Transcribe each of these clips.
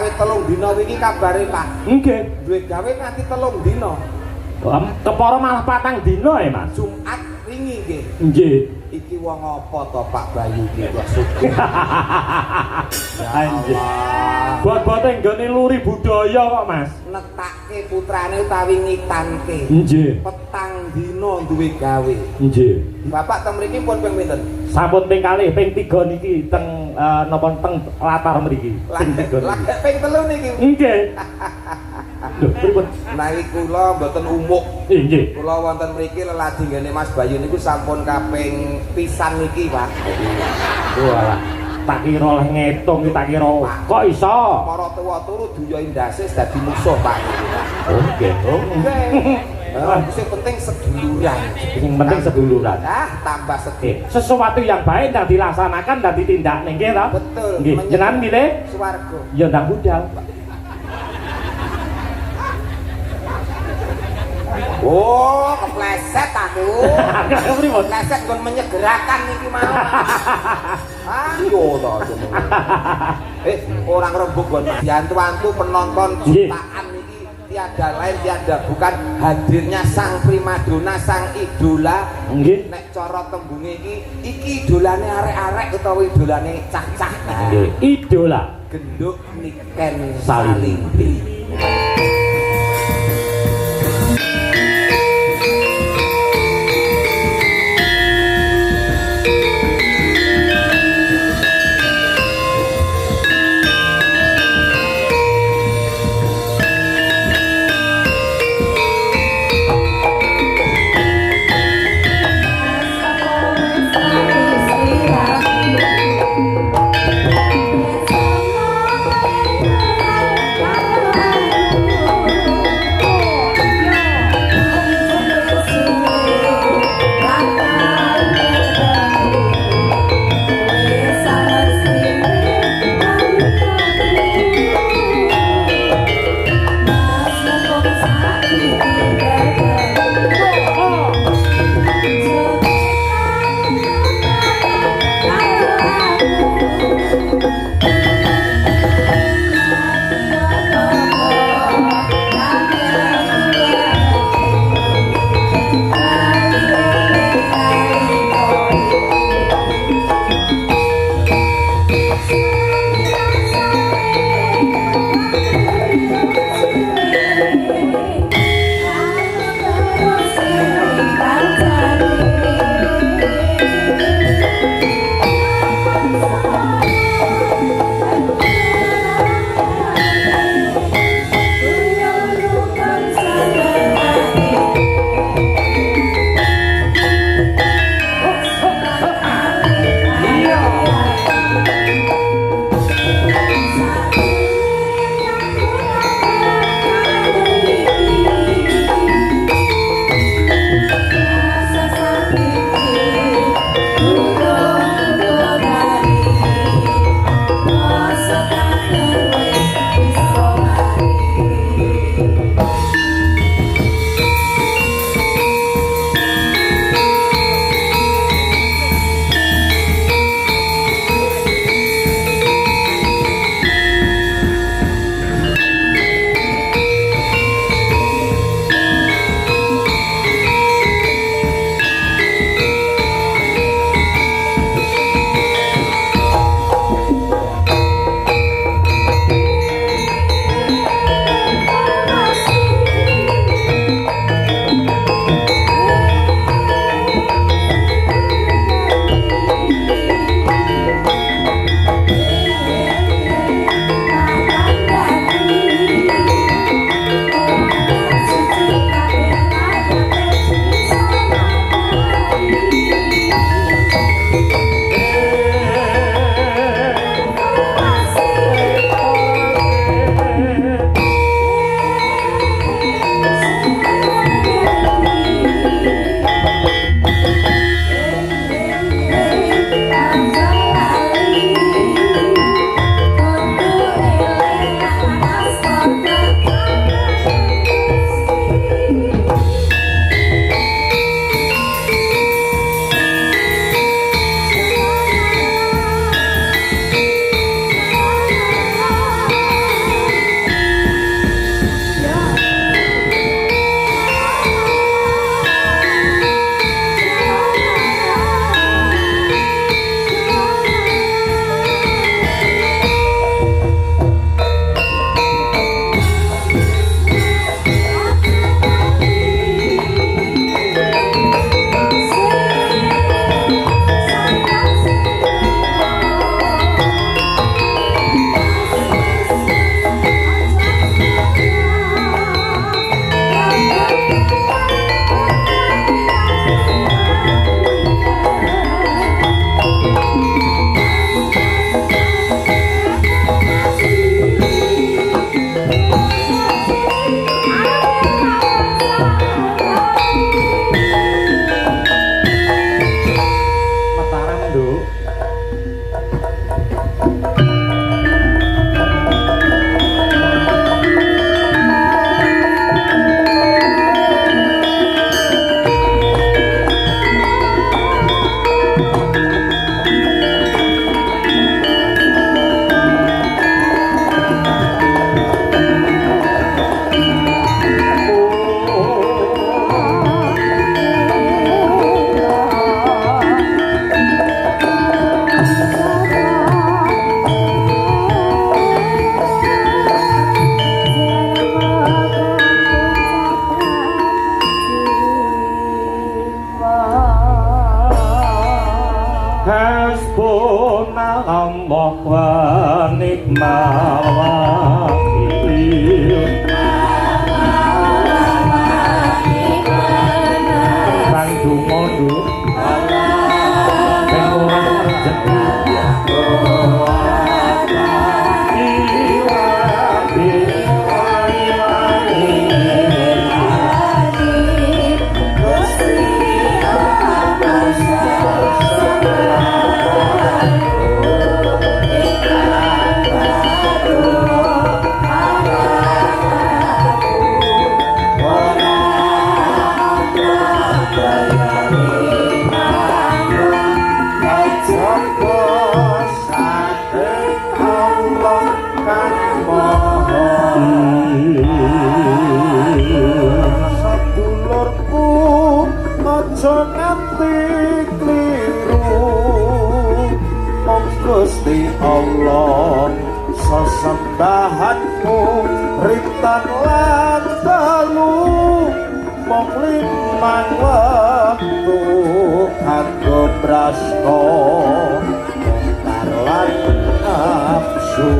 Kawit 3 dina wingi kabare, Pak. Nggih. Duwe gawe nganti 3 dina. Kepara malah 4 dina ya, Mas. Jumat wingi nggih. Nggih. Iki wong apa to Pak Bayu iki kok sugih. Ya Anjir. Allah. Bot-bote nggone luri budaya kok, Mas. Netake putrane utawi ngitanke. Nggih. 4 dina duwe gawe. Nggih. Bapak teng mriki pun ping pinten? Sampun ping kalih, ping 3 niki teng napa teng latar mriki. Ping 3 Lah niki. ping 3 niki. Nggih. Lho, pripun? Menawi kula mboten umuk. Nggih. Kula wonten mriki leladi nggene Mas Bayu niku sampun kaping pisan niki, Pak. Walah, tak kira oleh ngetung iki tak kira kok iso. Para tuwa turu duya ndase dadi musuh, Pak. Oh, nggih. Oh. Nggih. Sing penting seduluran. Sing penting seduluran. Ah, tambah sedih. Sesuatu yang baik ndang dilaksanakan dan ditindakne nggih ta? Betul. Nggih, jenengan milih swarga. Ya ndang budal. Oh, kepleset aku. Pripun? Kepleset nggon menyegerakan niki mau. Ayo to jenenge. Orang rembug nggon diantu-antu penonton jutaan niki tiada lain tiada bukan hadirnya sang primadona, sang idola. Nggih. Nek cara tembunge iki, iki idolane arek-arek utawa idolane cah-cah. Nggih. Idola Genduk Niken Salindri. Salindri. Thank you. Bang donga nduk ben ora rejeki. Sedulurku aja nganti kliru, mung Gusti Allah sesembahanmu rintan lan dalu, mung limang wektu kanggo brasta mungkar lan nafsu.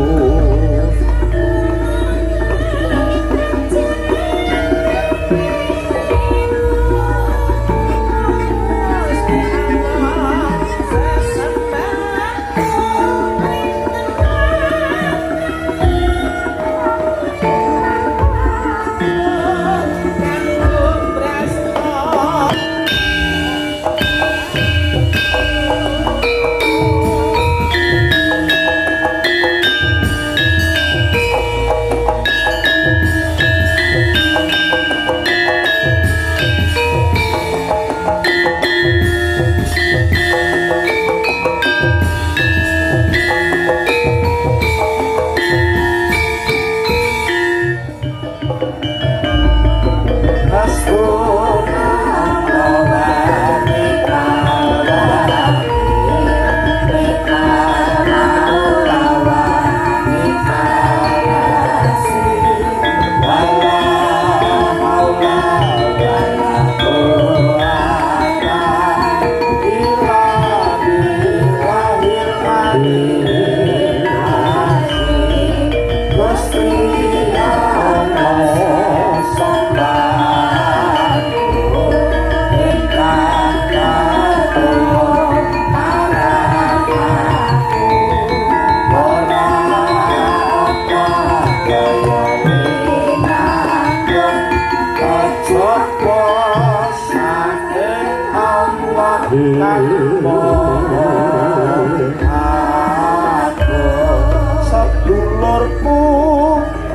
Sedulurku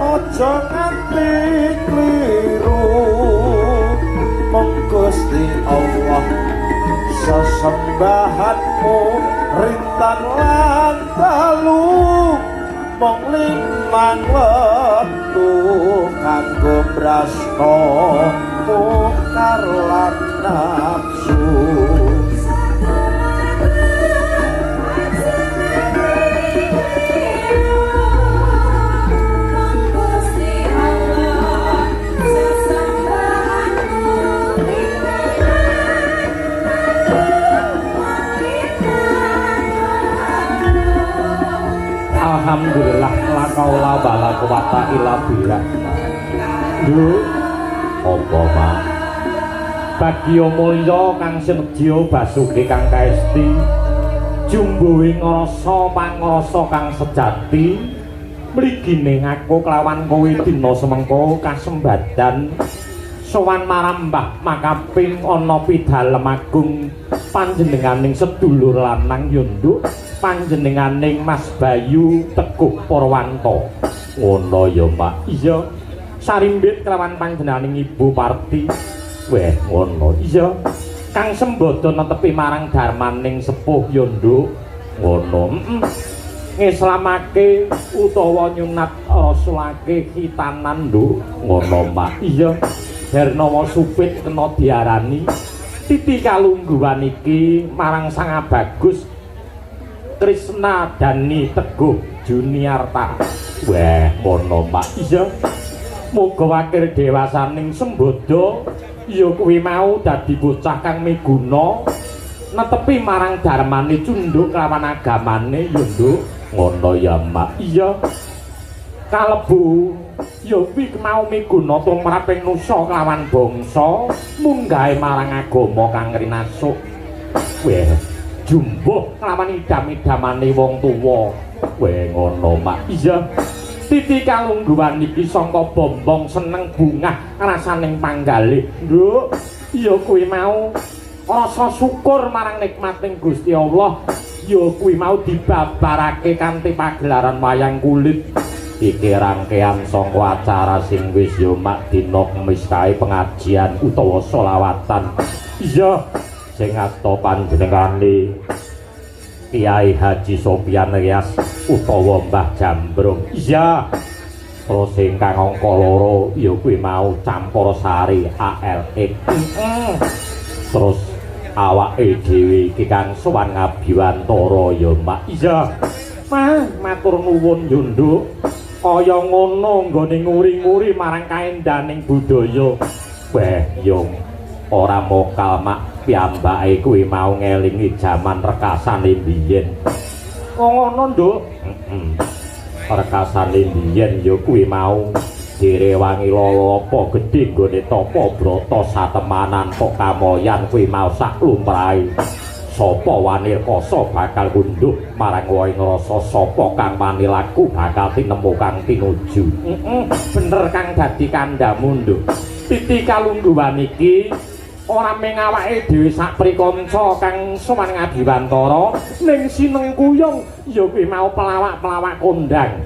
aja nganti kliru, mung Gusti Allah sesembahanmu rintan lan dalu, mung limang wektu kanggo brasta mungkar lan nafsu. Alhamdulillah la kaula wala quwata illa billah. Nduk, apa Pak? Bagya mulya kang sinedya basuki kang kaesti, jumbuhing rasa pangrasa kang sejati, mligine aku kelawan kowe dina semengko kasembadan sowan marang Mbah Makaping ana pidalem agung panjenenganing sedulur lanang ya nduk, panjenenganing Mas Bayu Teguh Purwanto. Ngono ya, Pak. Iya. Sarimbit kelawan panjenenganing Ibu Parti. Weh, ngono. Iya. Kang sembodo netepi marang darmaning sepuh ya nduk. Ngono. Heeh. Ngislamake utawa nyunat rasulake khitanan nduk. Ngono, Pak. Iya. Hernawa supit kena diarani titi kalungguhan iki marang Sang Bagus Krisna Dani Teguh Juniarta. Weh, ngono, Pak. Iya. Muga wakil dewasaning sembodo ya kuwi mau dadi bocah kang miguna netepi marang darmane cunduk kelawan agamane ya nduk. Ngono ya, Mak. Iya. Kalebu ya kuwi mau miguna tumraping nusa kelawan bangsa munggahe marang agama kang rinasuk. Weh, jumbuh kelawan idam-idamane wong tuwa. Weh, ngono, Mak. Iya. Titi kalungguhan iki sangka bombong seneng bungah rasaning panggalih. Nduk, ya kuwi mau rasa syukur marang nikmating Gusti Allah, ya kuwi mau dibabarake kanthi pagelaran wayang kulit. Iki rangkaian saka acara sing wis ya mak dina Kemis kae pengajian utawa selawatan. Iya, sing asta panjenengane Kiai Haji Sopian Rias utawa Mbah Jambrong. Iya. Terus ingkang angka 2 ya kuwi mau campur sari ALX. Terus awake dhewe iki kang sowan ngabiwantara ya, Mak. Iya. Mah, matur nuwun yo, Nduk. Kaya ngono nggone nguri-nguri marang kaendaning budaya. Weh, yo ora mokal, Mak, piyambake kuwi mau ngelingi jaman rekasane biyen. Oh ngono, Nduk. Heeh. Rekasane biyen ya kuwi mau direwangi lala apa gedhe nggone tapa brata satemanan kok kamoyan kuwi mau sak lumrahe. Sapa wani rekasa bakal gunduh marang wae ngrasa, sapa kang wani laku bakal tinemu kang tinuju. Heeh, bener kang dadi kandhamu, Nduk. Titi kalungguhan iki ora mung awake dhewe sak prikanca kang sowan ngabiwantara, ning sinengkuyung ya kuwi mau pelawak-pelawak kondang.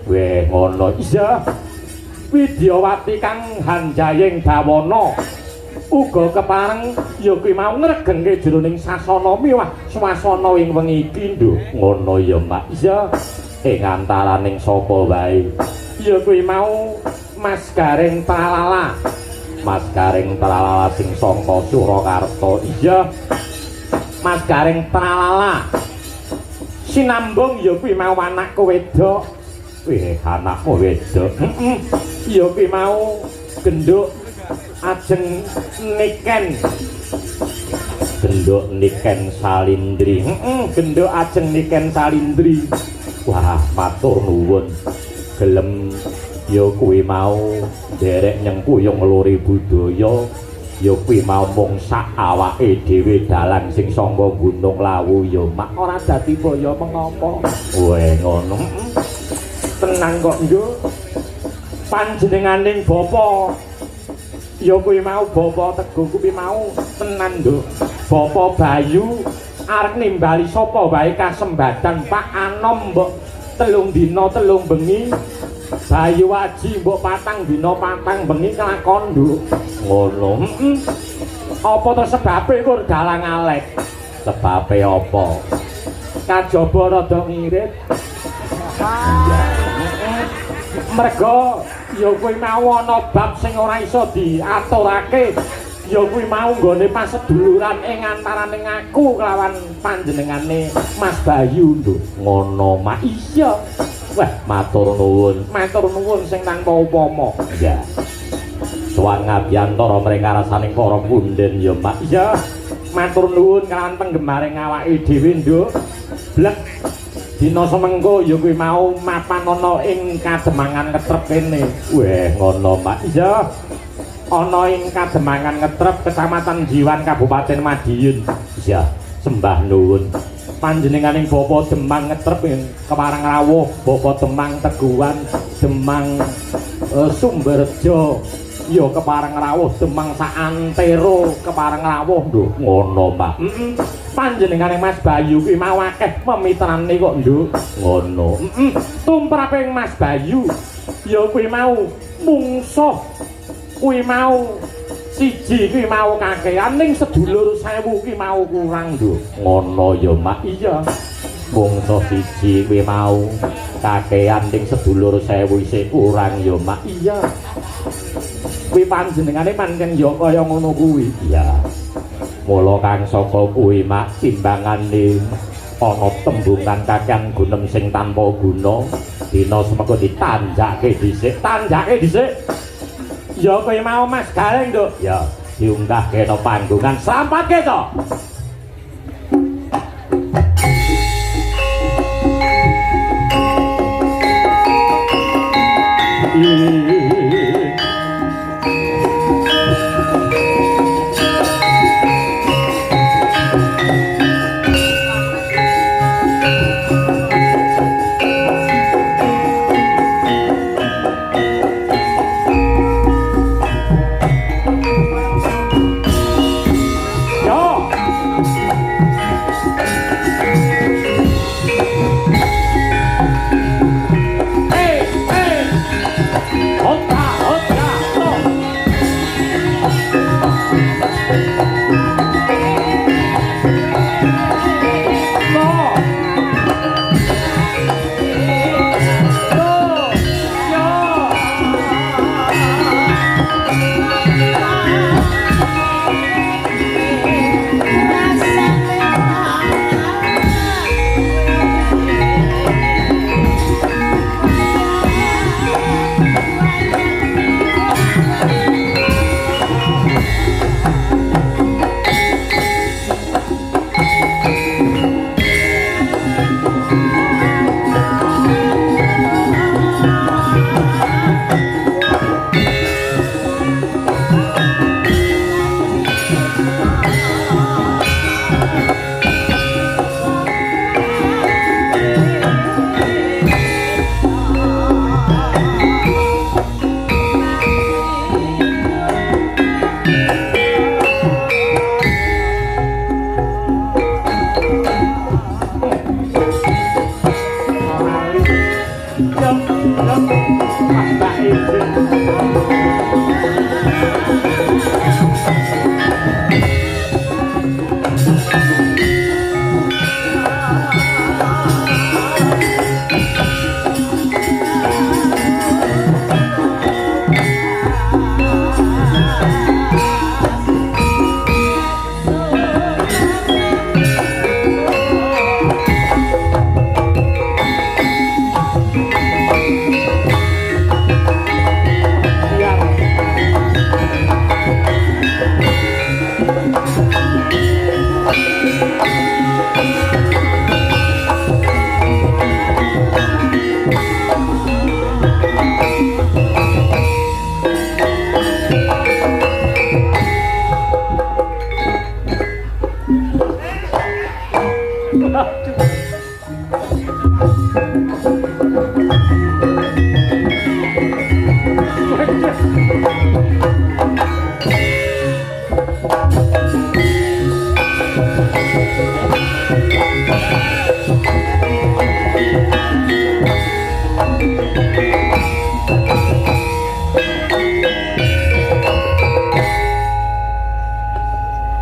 Weh, ngono. Iya. Widyawati kang hanjaying bawana uga kepareng ya kuwi mau ngregengke jroning sasana miwah swasana ing wengi iki, Nduk. Ngono ya, Mak. Iya. Ing antaraning sapa wae? Ya kuwi mau Mas Gareng Tralala. Mas Gareng Tralala sing saka Surakarta. Iya. Mas Gareng Tralala. Sinambung ya kuwi mau anakku wedok. Wih, anakku wedok. Heeh. Ya kuwi mau genduk Ajeng Niken. Genduk Niken Salindri. Heeh, genduk Ajeng Niken Salindri. Wah, matur nuwun. Gelem ya kuwi mau nderek nyengkuyung ngluri budaya, ya kuwi mau mung sak awake dhewe dalang sing saka Gunung Lawu ya, Mak. Ora dadi boyo mengapa. Weh, ngono. Tenang kok, Nduk. Panjenenganing bapa ya kuwi mau Bapak Teguh kuwi mau tenan, Nduk. Bapak Bayu arep nimbali sapa wae kasembadan Pak Anom mbok 3 dina 3 bengi, Bayu Aji mbok 4 dina 4 bengi kelakon, Nduk. Ngono. Heeh. Apa to sebabe kur dalang alek? Sebabe apa? Kajaba rada ngirit. Merga ya kuwi mau ana bab sing ora iso diaturake, ya kuwi mau nggone paseduluran ing antaraning aku kelawan panjenengane Mas Bayu, Nduk. Ngono, Mak. Iya. Wah, matur nuwun. Matur nuwun sing tanpa upama. Iya. Sowan ngabiyantara mring karasaning para punden ya, Mak. Iya. Matur nuwun kelawan penggemare awake dhewe, Nduk. Blek. Dina semengko ya kuwi mau mapan ana ing Kademangan Ngetrep kene. Weh, ngono, Mak. Iya. Ana ing Kademangan Ngetrep, Kecamatan Jiwan, Kabupaten Madiun. Iya, sembah nuwun. Panjenenganing Bapak Demang Ngetrep ing kepareng rawuh Bapak Demang Teguhan, Demang Sumberjo ya kepareng rawuh Demang saantero kepareng rawuh, Nduk. Ngono, Mak. Heeh. Panjenengane Mas Bayu kuwi mau akeh memitrane kok, Nduk. Ngono. Heeh. Tumraping Mas Bayu ya kuwi mau mungsuh kuwi mau siji kuwi mau kakean ning sedulur 1000 kuwi mau kurang, Nduk. Ngono ya, Mak. Iya. Mungsuh siji kuwi mau kakean ning sedulur 1000 isih kurang ya, Mak. Iya. Kuwi panjenengane pancen ya kaya ngono kuwi. Iya. Mula kang saka kuwi, Mak, timbangane ana tembungan kakean gunem sing tanpa guna, dina semeka ditanjake dhisik, tanjake dhisik. Ya kowe mau Mas Gareng, Nduk. Ya, diunggahke no panggungan sampatke to. Yo. Hey, hey. Otra, otra, to. To. To. Yo. Yo, yo. Mbak Izin. Siap.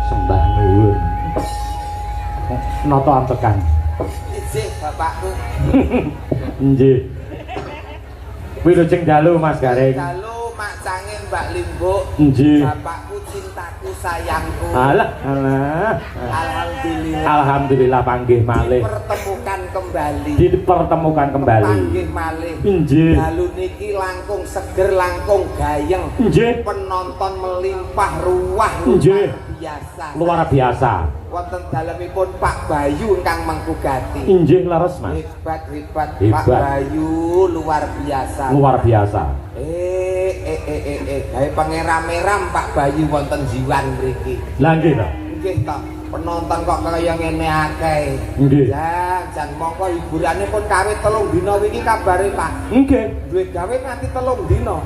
Sembah nuwun. Nata antekan. Ijih bapakku. Nggih. Wilujeng dalu Mas Gareng. Dalu mak cange Mbak Limbuk. Nggih. Bapakku cintaku sayangku. Alah, alah. Alhamdulillah. Alhamdulillah panggih malih. Dipertemukan kembali. Dipertemukan kembali. Panggih malih. Nggih. Dalu niki langkung seger langkung gayeng. Nggih. Penonton melimpah ruah luar Nggih. biasa. Luar biasa. Wonten dalemipun Pak Bayu ingkang mengku gati. Inggih leres Mas. Hebat hebat, Hebat. Pak Bayu luar biasa. Luar biasa. Gawe pangeram-eram Pak Bayu wonten jiwan mriki. Lah nggih to. Nggih to, penonton kok kaya ngene akeh. Nggih. Jan, jan mongko hiburane pun kawit 3 dina wingi kabare Pak. Nggih. Duwe gawe nganti 3 dina.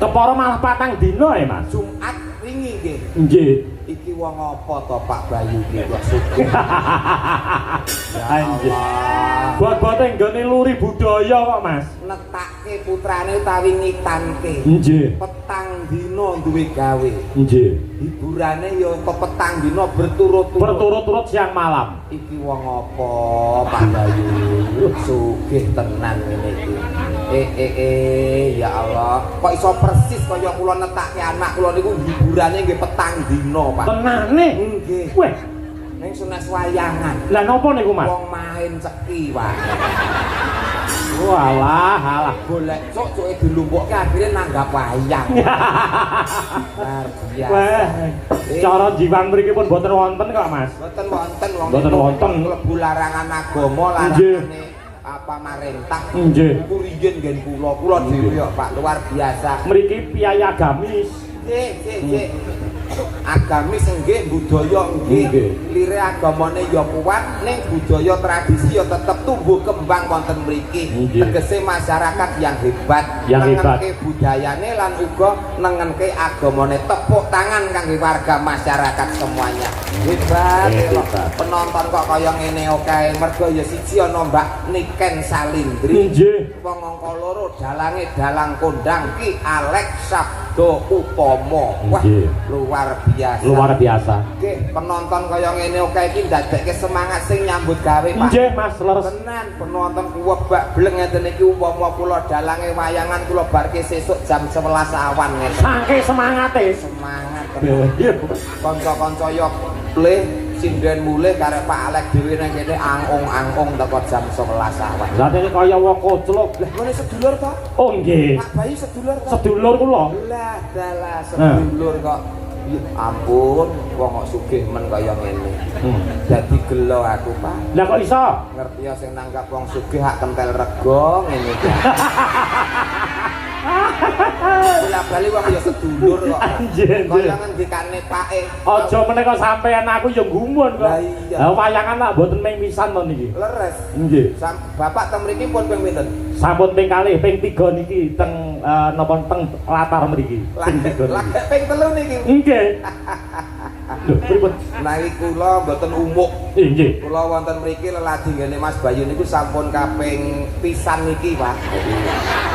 Kepara malah 4 dina ya Mas. Jumat wingi nggih. Nggih. Iki wong apa to Pak Bayu iki kok sugih. Ya Anjir. Allah. Bot-bote nggone luri budaya kok Mas. Netake putrane utawi ngitanke. Nggih. Petang dina duwe gawe. Nggih. Hiburane ya petang dina berturut-turut. Berturut-turut siang malam. Iki wong apa Pak Bayu? Sugih tenan ngene iki. Ya Allah. Kok iso persis kaya kula netake anak kula niku hiburane nggih petang dina, Pak. Tenane. Nggih. Weh, Ning senes wayangan. lah napa niku Mas? Wong main ceki, Pak. Walah, alah. Golek cuk-cuke dilumpukke akhirnya nanggap wayang. Luar biasa. Wah, cara jiwan mriki pun mboten wonten kok Mas. Mboten wonten wong Mboten niku wonten. Mlebu larangan agama, Nggih. larangane Apa marentah. Nggih. Iku riyin nggen kula, kula dhewe kok, Pak, luar biasa. Mriki piyayi agamis. Nggih. Agamis nggih, budaya nggih. Nggih. Lire agamane ya kuat, ning budaya tradisi ya tetep tumbuh kembang wonten mriki. Nggih. Tegese masyarakat yang hebat, Yang hebat. Nengenke budayane lan uga nengenke agamane. Tepuk tangan kangge warga masyarakat semuanya. Hebat, Hebat. elok. Penonton kok kaya ngene oke. Mergo ya siji ana Mbak Niken Salindri. Nggih. Wong angka loro dalange dalang kondang Ki Alex Sabdo Utomo. Wah, Nggih. luar biasa. Luar biasa. Nggih, penonton kaya ngene oke iki ndadekke semangat sing nyambut gawe, Pak. Nggih, Mas, leres. Tenan, penonton kuwebak bleng ngeten iki umpama kula dalange wayangan kula barke sesuk jam 11 awan ngeten. Saking semangate. Semangat tenan. Iya. Kanca-kanca yo pleh sinden mulih karep Pak Alex dhewe nang kene angong-angong teko jam 11 awan. Lah ini kaya wong koclok. Lah ngene sedulur to? Oh nggih. Pak Bayu sedulur to? Sedulur kula. Lah dalah sedulur kok. Ya ampun, wong kok sugih men kaya ngene. Dadi gelo aku, Pak. Lah kok iso? Ngerti ya sing nanggap wong sugih hak kentel rega ngene iki. Bola bali wong ya sedulur kok. Nggih, nggih. Kaya ngendikane Pake. Aja meneh kok sampean aku ya gumun kok. Lah iya. Lah wayangan lak mboten ming pisan to niki. Leres. Nggih. Bapak teng mriki pun ping pinten? Sampun ping kalih, ping 3 niki teng napa teng latar mriki. Ping 3 Lah niki. ping 3 niki. Nggih. Lho, pripun? Menawi kula mboten umuk. Nggih. Kula wonten mriki leladi nggene Mas Bayu niku sampun kaping pisan niki, Pak.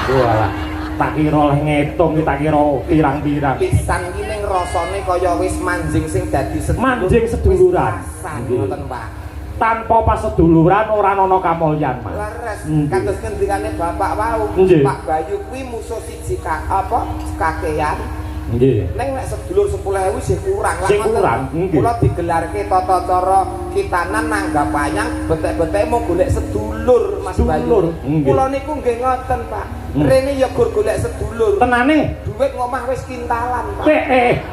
Walah, tak kira oleh ngetung iki tak kira pirang-pirang. Pisan iki ning rasane kaya wis manjing sing dadi sedulur. Manjing seduluran. Wis rasan, Nggih. ngoten, Pak. Tanpa paseduluran ora ana kamulyan, Mas. Leres. Nggih. Kados ngendikane Bapak wau, Nggih. Pak Bayu kuwi musuh siji apa kakean. Nggih. Neng nek sedulur 10.000 sih kurang lah. Sih ngoten. kurang, nggih. Kula digelarke tata cara kitanan nanggap wayang betek-betek mau golek sedulur Mas Bayu. Sedulur, nggih. Kula niku nggih ngoten, Pak. Rene ya gur golek sedulur. Tenane. Duit ngomah wis kintalan, Pak.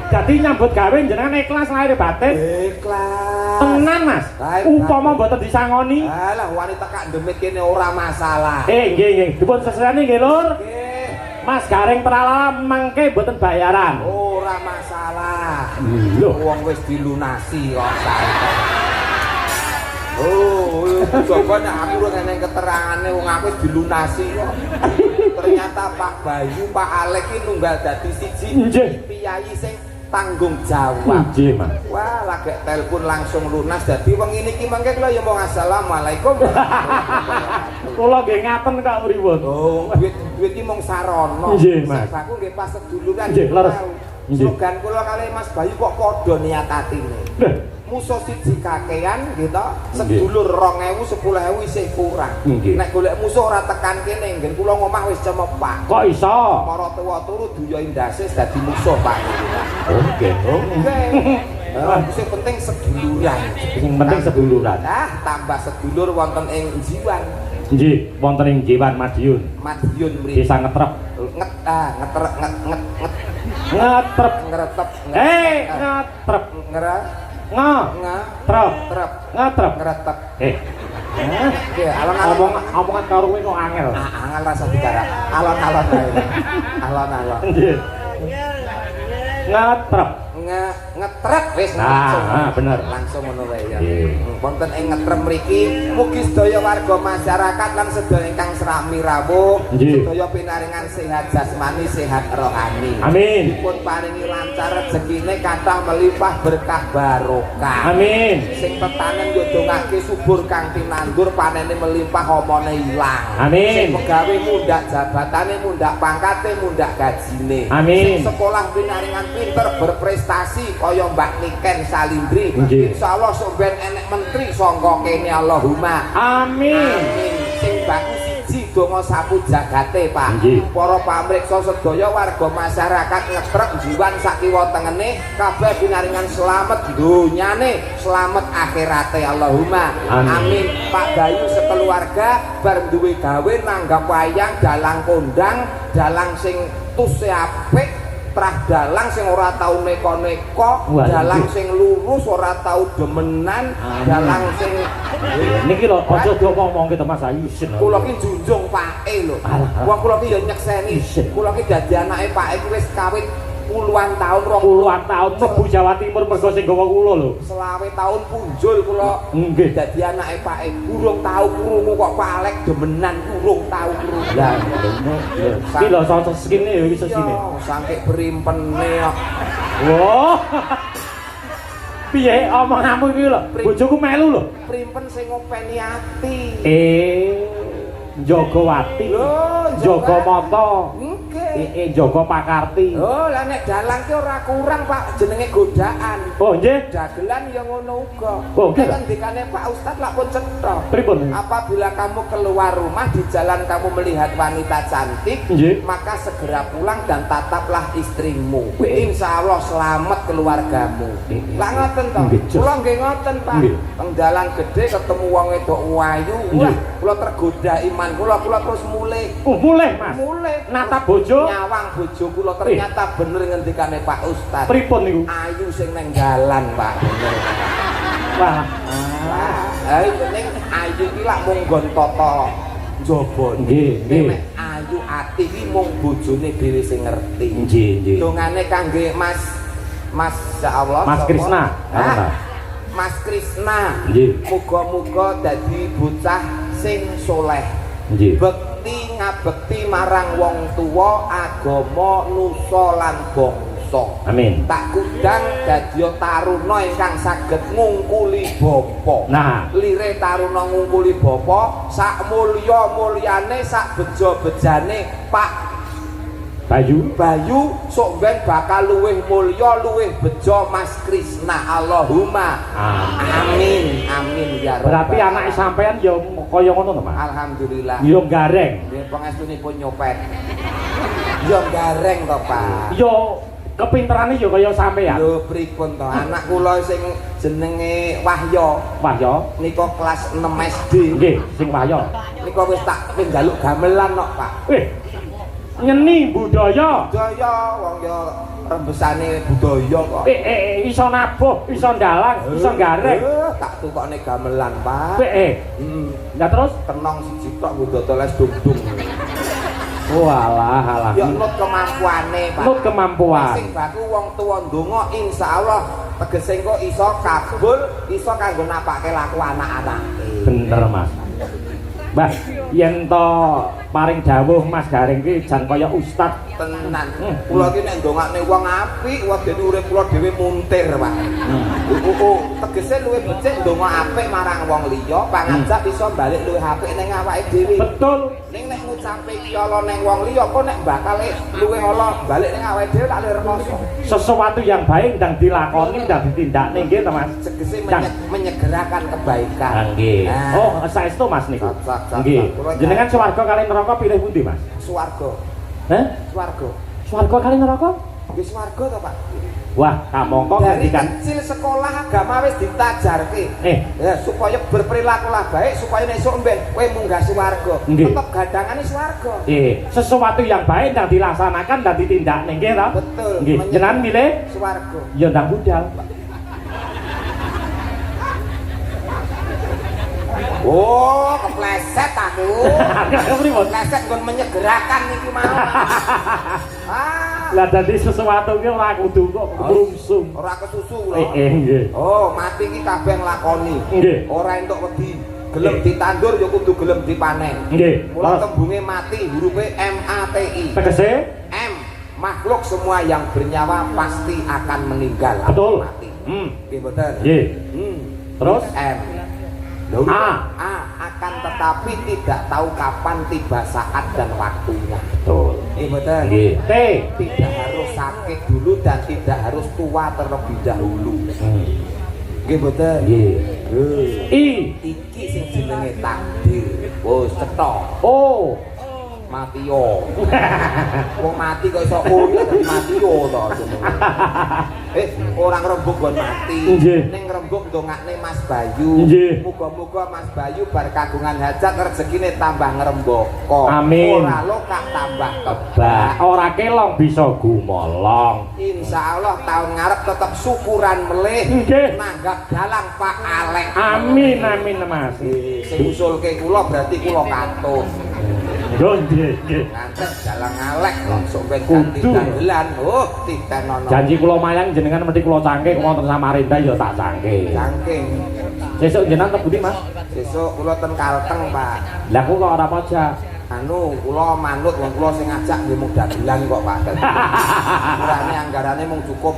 Dadi nyambut gawe jenengan ikhlas lahir batin. Ikhlas. Tenan, Mas. Lahir Upama batin. mboten disangoni. Alah wanita kak demit kene ora masalah. Nggih nggih, dipun seseni nggih, Lur. Nggih, Mas Gareng Tralala mangke mboten bayaran. Ora masalah. Lho, Wong wis dilunasi kok santai. Oh, coba nek aku ora eneng keterangane wong aku wis dilunasi kok. Ternyata Pak Bayu, Pak Alek iki nunggal dadi siji Nggih. piyayi sing tanggung jawab. Nggih, Mas. Wah, lagi telepon langsung lunas dadi wong ini iki mangke kula ya mau assalamualaikum. Kula nggih ngaten kok pripun. Oh, duit duit iki mung sarana. Nggih, Mas. Sing baku nggih pas seduluran. Nggih, leres. Nggih. Slogan kula kalih Mas Bayu kok padha niat atine. Lho, Musuh siji kakean gitu, sedulur 2000 10.000 isih kurang. Nggih. Nek golek musuh ora tekan kene, nggen kula ngomah wis cemepak. Kok iso? Mara tuwa turu duya indase dadi musuh, Pak. Oh, nggih. Oh. Nggih. Lah, sing penting seduluran. Sing penting seduluran. Nah, tambah sedulur wonten ing Jiwan, Nggih, wonten ing Jiwan Madiun. Madiun mriki. Desa Ngetrep. Nget ah, ngeter nget nget nget Ngetrep. Ngeretep. Ngetrep. Ngere Nge. Nge Trep. trep Ngetrep. Ngeretep. Eh. Oke, alon-alon. Omong omongan karo kowe kok angel. Ah, angel rasa digarap. Alon-alon ae. Alon-alon. Nggih. Ngetrep. Nge ngetrep wis Nah, langsung. ah, bener. Langsung ngono wae ya. Nggih. Wonten ing ngetrep mriki mugi sedaya warga masyarakat lan sedaya ingkang srami rawuh Nggih. sedaya pinaringan sehat jasmani, sehat rohani. Amin. Dipun paringi lancar rezekine kathah melimpah berkah barokah. Amin. Sing tetanen yo dongake subur kang tinandur panene melimpah omone ilang. Amin. Sing pegawe mundhak jabatane, mundhak pangkate, mundhak gajine. Amin. Sing sekolah pinaringan pinter berprestasi kaya Mbak Niken Salindri. Nggih. Insyaallah sok ben enek menteri sangka kene Allahumma. Amin. Amin. Sing baku siji donga sapu jagate, Pak. Nggih. Para pamriksa sedaya warga masyarakat Ngetrek Jiwan sak kiwa tengene kabeh pinaringan slamet donyane, slamet akhirate Allahumma. Amin. Pak Bayu sekeluarga bar duwe gawe nanggap wayang dalang kondang, dalang sing tuse apik. Trah dalang sing ora tau neko-neko, dalang sing lurus ora tau demenan, dalang sing niki lho aja diomong-omongke to Mas Ayu isin. Kula ki junjung pake lho. Wong kula ki ya nyekseni. Kula ki dadi anake pake ki wis kawit puluhan tahun, puluhan tahun mlebu Jawa Timur mergo sing gawa kula lho. 25 tahun punjul kula nggih dadi anake pake. Urung tau krungu kok Pak Alek demenan, urung tau krungu. Lah lho. Iki lho saka skine ya iki sesine. Saking primpene kok. Wah. Piye omonganmu iki lho? Bojoku melu lho. Primpen sing ngopeni ati. Njaga wati. Lho, njaga mata. Nggih. Njaga pakarti. Oh, lah nek dalang ki ora kurang, Pak, jenenge godaan. Oh, nggih. Dagelan ya ngono uga. Oh, nggih. Ngendikane Pak Ustad lak pun cetha. Pripun? Apabila kamu keluar rumah di jalan kamu melihat wanita cantik, nggih, maka segera pulang dan tataplah istrimu. Insya Allah selamat keluargamu. Lah ngoten to. Kula nggih ngoten, Pak. Teng dalan gedhe ketemu wong wedok ayu, wah, kula tergoda iman kula, kula terus mulih. Oh, mulih, Mas. Mulih. Natap bojo, nyawang bojo kula ternyata bener ngendikane Pak Ustad. Pripun niku? Ayu sing neng dalan, Pak. Bener. Wah. Ah, ning ayu ki lak mung nggon tata njaba. Nggih, nggih. Nek ayu ati ki mung bojone dhewe sing ngerti. Nggih, nggih. Dongane kangge Mas Mas ya Allah, Mas Krisna. Mas Krisna. Nggih. Muga-muga dadi bocah sing soleh. Nggih. Bekti ngabekti marang wong tuwa, agama, nusa lan bangsa. Amin. Tak kudang dadi taruna ingkang saged ngungkuli bapa. Nah, lire taruna ngungkuli bapa, sak mulya-mulyane, sak beja-bejane Pak Bayu, Bayu sok ben bakal luwih mulya, luwih bejo Mas Krisna. Allahumma amin. Amin ya rabbal. Berarti anake sampean ya kaya ngono to, Mas? Alhamdulillah. Ya gareng. Nggih, pangestunipun nyopet. Ya gareng to, Pak. Ya kepinterane ya kaya sampean. Lho pripun to? Anak kula sing jenenge Wahyo. Wahyo nika kelas 6 SD. Nggih, sing Wahyo. Nika wis tak njaluk gamelan kok, Pak. Nyeni budaya. Budaya wong ya rembesane budaya kok. Iso nabuh, iso ndalang, iso gareng. Tak tukokne gamelan, Pak. Lah terus kenong siji tok nggo dodol es dum-dum. Walah, alah. Ya nut kemampuane, Pak. Nut kemampuan. Sing baku wong tuwa ndonga insyaallah tegese engko iso kabul, iso kanggo napake laku anak-anake. Bener, Mas. Mbah, yen to paring dawuh Mas Gareng ki jan kaya ustad tenan. Kula ki nek ndongakne wong apik, wedene urip kula dhewe muntir, Pak. Tegese luwih becik ndonga apik marang wong liya, pangajak iso balik luwih apik ning awake dhewe. Betul. Ning nek ngucape iki ala ning wong liya, kok nek bakale luwih ala balik ning awake dhewe lak rekoso. Sesuatu yang baik ndang dilakoni, ndang ditindakne nggih to, Mas. Tegese menyegerakan kebaikan. Nggih. Oh, saestu Mas niku. Nggih. Jenengan swarga kali neraka pilih pundi, Mas? Swarga. Heh? Swarga. Swarga kali neraka? Nggih swarga to, Pak. Wah, kamangka ngendikan kecil sekolah agama wis ditajarke. Ya, supaya berperilakulah baik supaya esuk mben kowe munggah swarga. Tetep gadangane swarga. Sesuatu yang baik ndang dilaksanakan dan ditindakne nggih to? Betul. Nggih. Jenengan milih swarga. Ya ndang budal. Oh, kepleset aku. Kepleset nggon menyegerakan iki mau. Lah dadi sesuatu ki ora kudu kok mrungsung. Ora kesusu lho. Nggih. Oh, mati iki kabeh nglakoni. Nggih. Ora entuk wedi. Gelem ditandur ya kudu gelem dipanen. Nggih. Mula tembunge mati hurufe M A T I. Tegese M, makhluk semua yang bernyawa pasti akan meninggal. Betul. Mati. Nggih mboten? Nggih. Terus M. A. A akan tetapi tidak tahu kapan tiba saat dan waktunya. Betul. Betul. T. Tidak harus sakit dulu dan tidak harus tua terlebih dahulu. Nggih mboten? Nggih. I. Iki sing jenenge takdir. Wis cetha. O. Mati yo. Wong mati kok iso oh iya dadi mati yo to jenenge. Ora ngrembug nggon mati. Ning ngrembug ndongakne Mas Bayu. Muga-muga Mas Bayu bar kagungan hajat rezekine tambah ngrembaka. Amin. Ora lokak tambah Kebak kebak. Ora kelong bisa gumolong. Insyaallah tahun ngarep tetep syukuran melih. Nanggap dalang Pak Alek. Amin amin Mas. Sing usulke kula berarti kula katut. Nggih nggih nggih. Ngantek dalang Alek kok sok ben ganti Kudu. Dagelan. Oh, titenono. Janji kula mayang jenengan mesti kula cangke wonten Samarinda ya tak cangke. Cangke. Sesuk jenengan teng pundi, Mas? Sesuk kula ten Kalteng, Pak. Lah kok ora pojok. Anu, kula manut wong kula sing ngajak nggih mung dagelan kok, Pak. Dadi kurane anggarane mung cukup.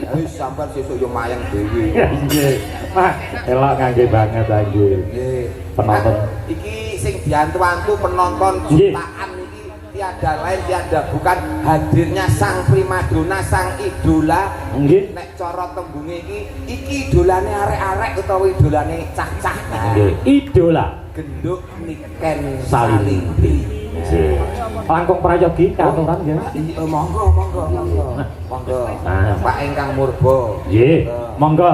Ya wis sampean sesuk yo mayang dhewe. Nggih. Wah, elok kangge banget nggih. Nggih. Penonton. Nah, iki sing diantu-antu penonton jutaan iki tiada lain tiada bukan hadirnya sang primadona, sang idola. Nek cara tembunge iki, iki idolane arek-arek utawa idolane cah-cah. Nah, Nggih. Idola Genduk Niken Salindri. Salindri. Nggih. Langkung prayogi katuran nggih. Iya, monggo monggo monggo. Monggo. Nah. Pak ingkang murba. Nggih. Monggo.